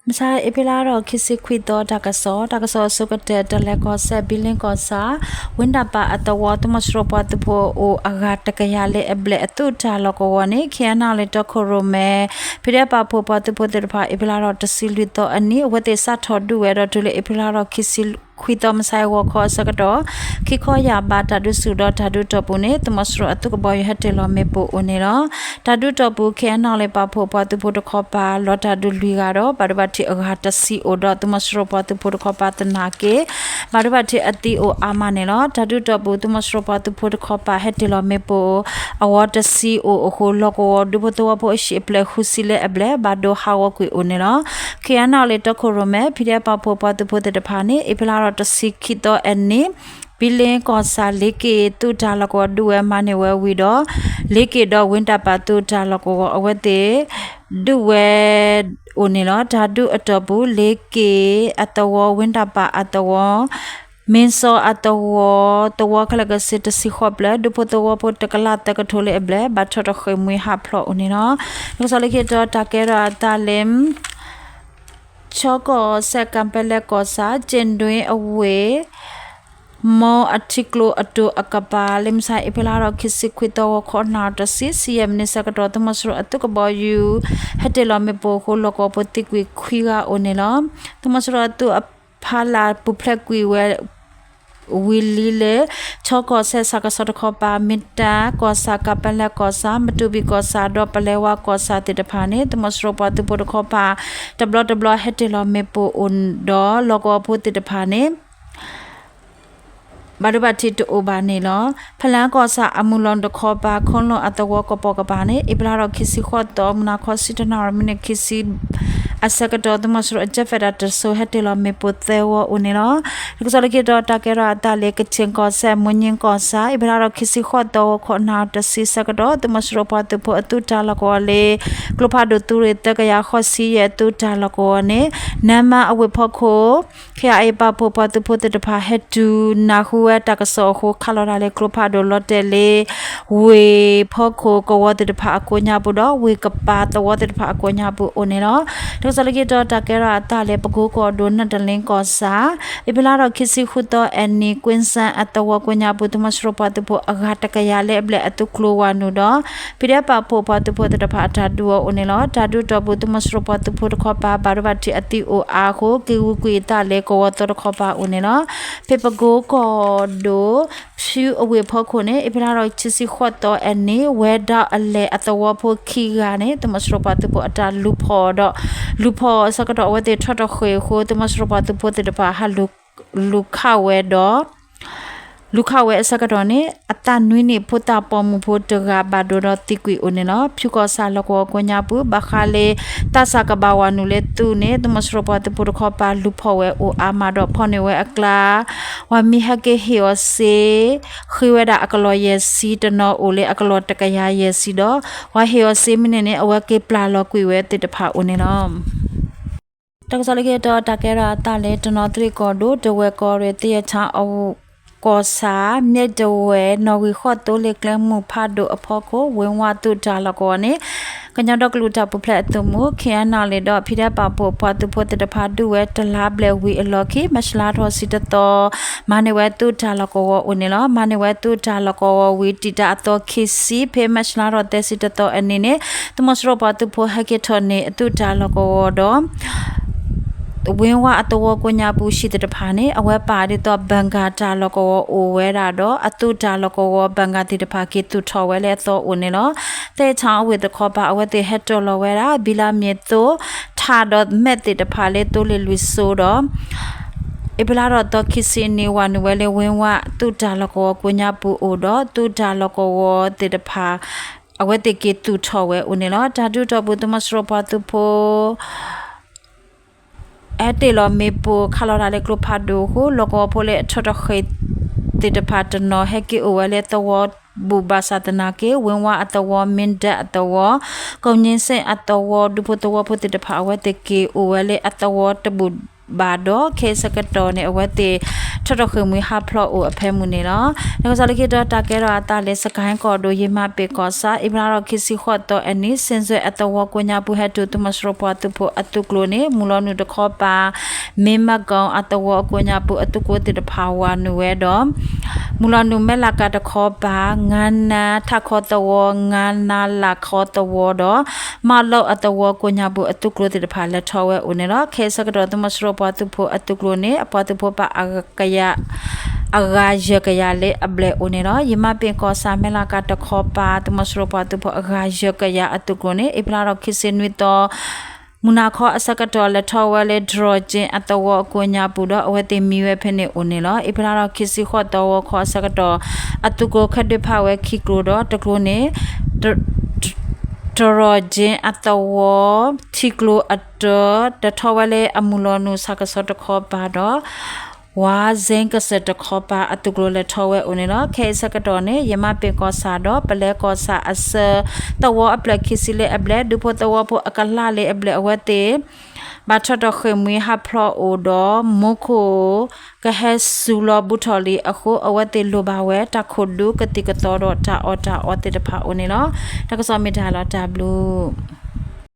မုၢ်ဆါအ့ဖြ့လါထီၣ်ခံဆံခွံသီ တၢ်ကစီၣ်, တၢ်ကစီၣ်အဆိကတၢၢ် တလဲၤကီၢ်စဲၣ် ဘံလ့ကီၢ်ဆၣ် ဝ့တၢ်ပာ်အသဝီ သုးမီၤစိရိၤပှၤသုးဖိအိၣ်အဂၤတကယၤလၢအဘျဲၣ် အသုးတၢ်လီၢ်ကဝီၤန့ၣ် ခ့ၣ်အဲၣ်နီၣ်လ့ၣ် တီခိၣ်ရိၣ်မဲ ဖံးဒဲးပာ်ဖှိၣ်ပှၤသုးဖိသ့ၣ်တဖၣ် အ့ဖြ့လါထီၣ်တဆံလွံၢ်သီအနံၤ အဝဲသ့ၣ်စးထီၣ်ဒုးဝဲဒီးတုၤလၢအ့ဖြ့လါထီၣ်ခံဆံခွံသီ မုၢ်ဆါဂီၤခီအဆၢကတီၢ် ခံခီယာ်ဘးတၢ်ဒုးဆူၣ်ဒီးတၢ်ဒုးတီၢ်ပူၤန့ၣ် သုးမီၤစိရိၤအသုးကဘီယူၤဟဲတ့ၢ်လီၤမ့ၣ်ပိၢ်အိၣ်န့ၣ်လီၤ. တၢ်ဒုးတီၢ်ပူၤ ခ့ၣ်အဲၣ်နီၣ်လ့ၣ်ပာ်ဖှိၣ်ပှၤသုးဖိတခီပၤ လီၤတၢ်ဒုးလွံၢ်ဂၤဒီး ဘၣ်ဒိဘၣ်ထံးအဂၤတဆံအိၣ်ဒီး သုးမီၤစိရိၤပှၤသုးဖိတခီပၤသနာ်က့ ဘၣ်ဒိဘၣ်ထံးအသံအိၣ်အါမးန့ၣ်လီၤ. တၢ်ဒုးတီၢ်ပူၤ သုးမီၤစိရိၤပှၤသုးဖိတခီပၤ ဟဲတ့ၢ်လီၤမ့ၣ်ပိၢ် အဂီၤတဆံအိၣ်အဃိ လီၢ်ကဝီၤဒူဖိသဝီဖိအဟံၣ်အဖျၢၣ်ဃုဆံလၢအဘျဲၣ် ဘၣ်ဒိဟးဂီၤကွံာ်အိၣ်န့ၣ်လီၤ. ခ့ၣ်အဲၣ်နီၣ်လ့ၣ် တီခိၣ်ရိၣ်မဲ ဖံးဒဲးပာ်ဖှိၣ်ပှၤသုးဖိသ့ၣ်တဖၣ်န့ၣ် အ့ဖြ့လါထီၣ်တဆံခံသီအနံၤ ဘံလ့ကီၢ်ဆၣ် လ့က့ၣ်သုးတၢ်လီၢ်ကဝီၤဒုးဝဲမၤန့ၢ်ဝဲဝံၤဒီး လ့က့ၣ်ဒီးဝ့တၢ်ပာ်သုးတၢ်လီၢ်ကဝီၤ အဝဲသ့ၣ် ဒုးဝဲအိၣ်န့ၣ်လီၤ. တၢ်ဒုးအတီၢ်ပူၤ လ့က့ၣ်အသဝီ ဝ့တၢ်ပာ်အသဝီ မ့ၢ်စီၤအသဝီ သဝီခဲလၢာ်ကဆ့တဆံဃိးဖျၢၣ် ဒူဖိသဝီဖိတကလးသၢကထိလၢအဘျဲၣ် ဘၣ်ထီၣ်တဃ့ၢ်မှံဟးဖျိးအိၣ်န့ၣ်လီၤ. တၢ်ကစီၣ်လၢခံတီၤ တၢ်ကဲထီၣ်အသးလၢ ချီကီၢ်စဲၣ် ကၣ်ပဲလဲၣ်ကီၢ်ဆၣ် ကၠ့ၣ်ဒွံအဝ့ၢ် မီအထံကျိအတိၤအကပၤ လၢမုၢ်ဆါအ့ဖြ့လါထီၣ်ခံဆံခွံသီ ဂီၤခီနၣ်ရံၣ်တဆံ ဆံယဲၢ်မံးနံးဆၢကတီၢ် သုးမီၤစိရိၤအသုးကဘီယူၤ ဟဲတ့ၢ်လီၤမ့ၣ်ပိၢ်အဃိ လီၢ်ကဝီၤဖိသံကွံာ်ခွံဂၤအိၣ်န့ၣ်လီၤ. သုးမီၤစိရိၤအသုးအဖီလာ်ပူၤဖျဲးကွံာ်ဝဲ ဝံၤလံလၢ ချီကီၢ်စဲၣ် ဆၣ်ကဆီတခီပၤ မ့ၢ်တၢ်ကီၢ်ဆၣ် ကၣ်ပဲလဲၣ်ကီၢ်ဆၣ် မတူၢ်ဘံၣ်ကီၢ်ဆၣ်ဒီး ပလဲဝါကီၢ်ဆၣ်သ့ၣ်တဖၣ်န့ၣ် သုးမီၤစိရိၤပှၤသုးဖိတခီပၤ တဘျီတဘျီဟဲတ့ၢ်လီၤမ့ၣ်ပိၢ်အိၣ်ဒီး လီၢ်ကဝီၤဖိသ့ၣ်တဖၣ်န့ၣ် ဘၣ်ဒိဘၣ်ထံးတအိၣ်ဘၣ်န့ၣ်လီၤ. ဖလၢကီၢ်ဆၣ်အမုၢ်လီၤတခီပၤ ခိလီၣ်အသဝီကပိာ်ကပၤန့ၣ် အ့ဖြ့လါထီၣ်ခံဆံဃိးသီ မုၢ်နၤခီဆံတနၣ်ရံၣ်မံးနံးခံဆံ အဆၢကတီၢ် သုးမီၤစိရိၤအjet fighterတစိၤ ဟဲတ့ၢ်လီၤမ့ၣ်ပိၢ်သၢဝီအိၣ်န့ၣ်လီၤ. တၢ်ကစီၣ်လၢခံတီၤ တၢ်ကဲထီၣ်အသးလၢ ကခ့ၣ်ကီၢ်စဲၣ် မိၢ်ညၣ်ကီၢ်ဆၣ် အ့ဖြ့လါထီၣ်ခံဆံဃိးသီ ဂီၤခီနၣ်ရံၣ်တဆံဆၢကတီၢ် သုးမီၤစိရိၤပှၤသုးဖိအသုးတၢ်လီၢ်ကဝီၤလၢ ကျိဖးဒိၣ်သုးရ့ၣ်သၢကယၤဃိးဆံယဲၢ်အသုးတၢ်လီၢ်ကဝီၤန့ၣ် နၢမါအဝ့ၢ်ဖီခိၣ် ခ့ၣ်အဲၣ်အဲၣ်ပာ်ဖှိၣ်ပှၤသုးဖိသ့ၣ်တဖၣ် ဟဲတုၤနၢ်ဟူဝဲတၢ်ကစီၣ်အဃိ ခးလီၤတၢ်လၢကျိဖးဒိၣ်လီၤတဲာ်လၢ ဝ့ၢ်ဖီခိၣ်ကဝီၤသ့ၣ်တဖၣ်အကိးညါပူၤဒီး ဝ့ၢ်ကပၤသဝီသ့ၣ်တဖၣ်အကိးညါပူၤအိၣ်န့ၣ်လီၤ. တၢ်ကစီၣ်လၢခံတီၤ တၢ်ကဲထီၣ်အသးလၢ ပကိကီၢ်ဒိၣ် နတလ့ကီၢ်ဆၣ် အ့ဖြ့လါထီၣ်ခံဆံဃုသီအနံၤ ကွ့ၣ်စၣ်အသဝီကိးညါပူၤ သုးမီၤစိရိၤပှၤသုးဖိအဂၤတကယၤလၢအဘျဲၣ်အသုးကျိၤဝၤနုာ်ဒီး ဖံးဒဲးပာ်ဖှိၣ်ပှၤသုးဖိသ့ၣ်တဖၣ်အတၢ်ဒုးအီၤအိၣ်န့ၣ်လီၤ. တၢ်ဒုးတီၢ်ပူၤ သုးမီၤစိရိၤပှၤသုးဖိတခီပၤ ဘၣ်ဒိဘၣ်ထံးအသံအိၣ်အါအဃိ က့ၤဂုာ်ကွံာ်အသးလၢကဝီၤသီတခီပၤအိၣ်န့ၣ်လီၤ. ဖဲပကိကီၢ်ဒိၣ် ဖၠူအဝ့ၢ်ဖီခိၣ်န့ၣ် အ့ဖြ့လါထီၣ်ခံဆံဃိးသီအနံၤ ဝဲဒၣ်အလဲၣ်အသဝီဖိခံဂၤန့ၣ် သုးမီၤစိရိၤပှၤသုးဖိအတၢ်လူၤဖီၣ်ဒီး လူၤဖီၣ်အဆၢကတီၢ် အဝဲသ့ၣ်ထီၣ်တဃ့ၢ်အဃိ သုးမီၤစိရိၤပှၤသုးဖိသ့ၣ်တဖၣ်ဟးလူၤ လူၤခးဝဲဒီး လူၤခးဝဲအဆၢကတီၢ်န့ၣ် အသးနွံနံၣ်ဖိသၣ်ပိာ်မုၣ်ဖိတဂၤဘၣ်ဒိဒီးသံကွံာ်အိၣ်န့ၣ်လီၤ. ဖၠူကီၢ်ဆၣ်လီၢ်ကဝီၤကိးညါပူၤ ဘၣ်ဃးလၢ သးစၢ်ကဘၣ်ဝၤနုာ်လၢသုးန့ၣ် သုးမီၤစိရိၤပှၤသုးဖိတခီပၤလူၤဖီၣ်ဝဲအိၣ်အါမးဒီး ဖီၣ်န့ၢ်ဝဲအကျါ ပှၤမ့ၢ်ဟဲက့ၤဟ့ၣ်အီၤစ့ ဃ့ဝဲဒၣ်အကလီၢ်ယဲၢ်ဆံတနီၤအိၣ်လၢအကလီၢ်တကယၤယဲၢ်ဆံဒီး ပှၤဟ့ၣ်အီၤစ့မ့ၢ်န့ၢ်န့ၣ် အဝဲက့ၤပျၢ်လီၤကွံာ်ဝဲသ့ၣ်တဖၣ်အိၣ်န့ၣ်လီၤ. တၢ်ကစီၣ်လၢခံတီၤ တၢ်ကဲထီၣ်အသးလၢ တနီသရံၣ်ကီၢ်ဒိၣ် တဝဲၢ်ကီၢ်ရ့ၣ် သယဲၣ်ထၣ်အကီၢ်ဆၣ် မ့ၢ်တဝဲၢ် နီၣ်ဂံၢ်ဃိးသိလ့ၣ်ကျဲမုၢ်ဖးဒိၣ်အဖီခိၣ် ဝ့ၢ်ဝါသုးတၢ်လီၢ်ကဝီၤန့ၣ် ကညီဒီကလုာ်တၢ်ပူၤဖျဲးအသုးမုၢ် ခ့ၣ်အဲၣ်နီၣ်လ့ၣ်ဒီး ဖံးဒဲးပာ်ဖှိၣ်ပှၤသုးဖိသ့ၣ်တဖၣ် ဒုးဝဲတလါဘျဲၣ်ဝံၤအလီၢ်ခံ မၢ်ၡလါထီၣ်ဆံတသီ မၤန့ၢ်ဝဲသုးတၢ်လီၢ်ကဝီၤအိၣ်န့ၣ်လီၤ. မၤန့ၢ်ဝဲသုးတၢ်လီၢ်ကဝီၤဝံၤ တံာ်တာ်အသီခံဆံ ဖဲမၢ်ၡလါထီၣ်သၢဆံတသီအနံၤန့ၣ် သုးမီၤစိရိၤပှၤသုးဖိဟဲက့ၤထီၣ်န့ၢ်အသုးတၢ်လီၢ်ကဝီၤဒီး ဝ့ၢ်ဝါအသဝီကိးညါပူၤ ဟံၣ်သ့ၣ်တဖၣ်န့ၣ် အဝဲပာ်ဒ်သိး bunker တၢ်လီၢ်ကဝီၤအိၣ်ဝဲဒၣ်ဒီး အသုးတၢ်လီၢ်ကဝီၤ bunker သ့ၣ်တဖၣ်က့ၤသူၣ်ထီၣ်ဝဲလၢအသီအိၣ်န့ၣ်လီၤ. သဲထၣ်အဝ့ၢ်တခီပၤ အဝဲသ့ၣ်ဟဲတီၢ်လီၤဝဲဒၣ် ဘိလပ်မြေသိ ထးဒီးမဲာ်သ့ၣ်တဖၣ်လၢသိလ့ၣ်လွံၢ်စိဒီး အ့ဖြ့လါထီၣ်သီခံဆံနံၤ ဝၤနုာ်ဝဲလၢဝ့ၢ်ဝါသုးတၢ်လီၢ်ကဝီၤကိးညါပူၤအိၣ်ဒီး သုးတၢ်လီၢ်ကဝီၤသ့ၣ်တဖၣ် အဝဲသ့ၣ်က့ၤသူၣ်ထီၣ်ဝဲအိၣ်န့ၣ်လီၤ. တၢ်ဒုးတီၢ်ပူၤ သုးမီၤစိရိၤပှၤသုးဖိ ဟဲတ့ၢ်လီၤမ့ၣ်ပိၢ်ခးလီၤတၢ်လၢကျိဖးဒိၣ်အဃိ လီၢ်ကဝီၤဖိလၢအထီၣ်တဃ့ၢ်သ့ၣ်တဖၣ်တနီၤ ဟဲက့ၤအိၣ်ဝဲလၢသဝီဘူးဘၣ်ဆၣ်သနာ်က့ ဝ့ၢ်ဝါအသဝီ မ့ၢ်ဒၢအသဝီ ကိးညါစ့ၣ်အသဝီ ဒူဖိသဝီဖိသ့ၣ်တဖၣ် အဝဲသ့ၣ်က့ၤအိၣ်ဝဲလၢအသဝီတဘူးဘၣ်ဒီး ခဲအံၤဆၢကတီၢ်န့ၣ် အဝဲသ့ၣ် ထီၣ်ထီၣ်ဃ့ၢ်မှံဟးဖျိးအိၣ်အဖၢမုၢ်န့ၣ်လီၤ. တၢ်ကစီၣ်လၢခံတခါ တၢ်ကဲထီၣ်အသးလၢ စကဲၣ်ကီၢ်ဒိၣ် ယမၤပ့ၣ်ကီၢ်ဆၣ် အ့ဖြ့လါထီၣ်ခံဆံဃိးသီအနံၤ စ့ၣ်စွဲအသဝီကိးညါပူၤ ဟဲတုၤသုးမီၤစိရိၤပှၤသုးဖိအသုးကျိၤန့ၣ် မုၢ်လီၤနုာ်တခီပၤ မ့ၢ်မၤကီၣ်အသဝီအကိးညါပူၤ အသုးကျိၤသ့ၣ်တဖၣ်ဝၤနုာ်ဝဲဒီး မုၢ်လီၤနုာ်မဲၢ်လးကးတခီပၤ ငါနၤထးခီသဝီ ငါနၤလးခီသဝီဒီး မၢလီအသဝီကိးညါပူၤ အသုးကျိၤသ့ၣ်တဖၣ်လဲၤထီၣ်ဝဲအိၣ်န့ၣ်လီၤ. ခဲအံၤဆၢကတီၢ် သုးမီၤစိရိၤပှၤသုးဖိအသုးကျိၤန့ၣ် အပှၤသုးဖိပာ် အဂၤယဲၢ်ကယၤလၢအဘျဲၣ်အိၣ်န့ၣ်လီၤ. ယမၤပ့ၣ်ကီၢ်ဆၣ် မဲၢ်လးကးတခီပၤ သုးမီၤစိရိၤပှၤသုးဖိအဂၤယဲၢ်ကယၤအသုးကျိၤန့ၣ် အ့ဖြ့လါထီၣ်ခံဆံနွံသီ မုၢ်နၤခီအဆၢကတီၢ် လဲၤထီၣ်ဝဲလၢ တရီၣ်ကၠ့အသဝီအကိးညါပူၤဒီး အဝဲသ့ၣ်မံဝဲဖဲန့ၣ်အိၣ်န့ၣ်လီၤ. အ့ဖြ့လါထီၣ်ခံဆံဃိးသီဂီၤခီအဆၢကတီၢ် အသုးကျိၤခဲဒုးဖးဝဲခံကျိၤဒီး တကျိၤန့ၣ် တရီၣ်ကၠ့အသဝီ ထံကျိအတၢ လဲၤထီၣ်ဝဲလၢအမုၢ်လီၤနုာ်ဆၣ်ကဆီတခီပၤဒီး ဝါစ့ကစၢၢ်တခီပၤ အသုးကျိၤလဲၤထီၣ်ဝဲအိၣ်န့ၣ်လီၤ. ခဲအံၤဆၢကတီၢ်န့ၣ် ယမၤပ့ၣ်ကီၢ်ဆၣ်ဒီး ပလဲကီၢ်ဆၣ်အဆၢ သဝီအဖျၢၣ်ခံဆံလၢအဘျဲၣ် ဒူဖိသဝီဖိအကလၢ်လၢအဘျဲၣ်အဝဲသ့ၣ် ဘၣ်ထီၣ်ထီၣ်ဃ့ၢ်မှံဟးဖျိးအိၣ်ဒီး မူခိၣ်ကဟဲစူၤလီၤဘူးထီၣ်လံအဃိ အဝဲသ့ၣ်လိၣ်ဘၣ်ဝဲ တၢ်ခိၣ်ဒူကသံၣ်ကသီဒီးတၢ်အီၣ်တၢ်အီသ့ၣ်တဖၣ်အိၣ်န့ၣ်လီၤ. တၢ်ကစီၣ်မ့ၢ်တၢ်လီၤတၢ်ဘျုး